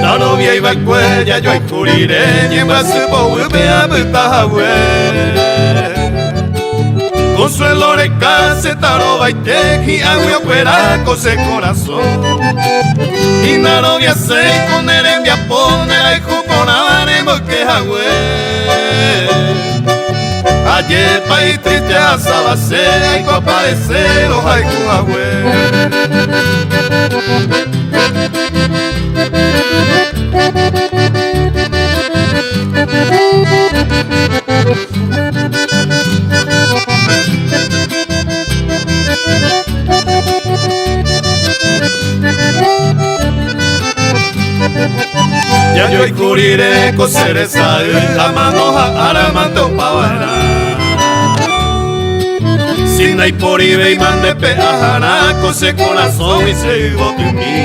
Ndaroviái va'ekue jajoayhu rire ñembyasy poguýpe apyta hague. Consuelo reka che tarovaite hi'ag̃ui okuera ko che korasõ. Ndaroviaséi ko ne rembiapo nderayhu porãva remboyke hague. Ajépa itriste ahasáva che aikuapa hese rohayhu hague. Jajoayhu rire ko che resay amano ha ára mante opava'erã. Si ndaiporivéima nde pe'aharã ko che korasõgui che yvotymi.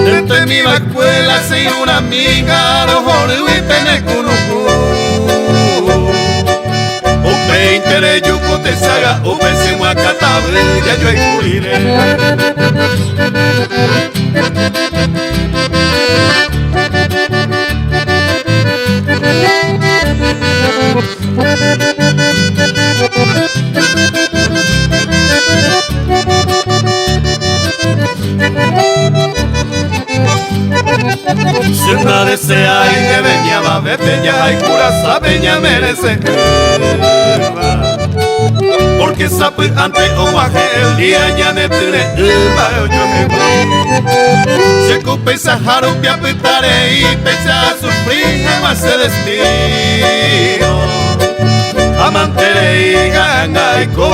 Ndetemi va'ekue la che irũrami ha rohorýgui pene kunu'ũ. Upéinte reju ko techaga'úpe che myakãtavy jajoayhu rire. Che ndadeseái ndéve ni avavépe jahayhurasápe ñamerece'ỹva. Porque sapy'ánte og̃uahẽ el día ñanetyre'ỹva ojohegui. Che ko upeichaha rupi apyta rei péicha asufri hag̃ua che destino. Amanterei ha'anga aiko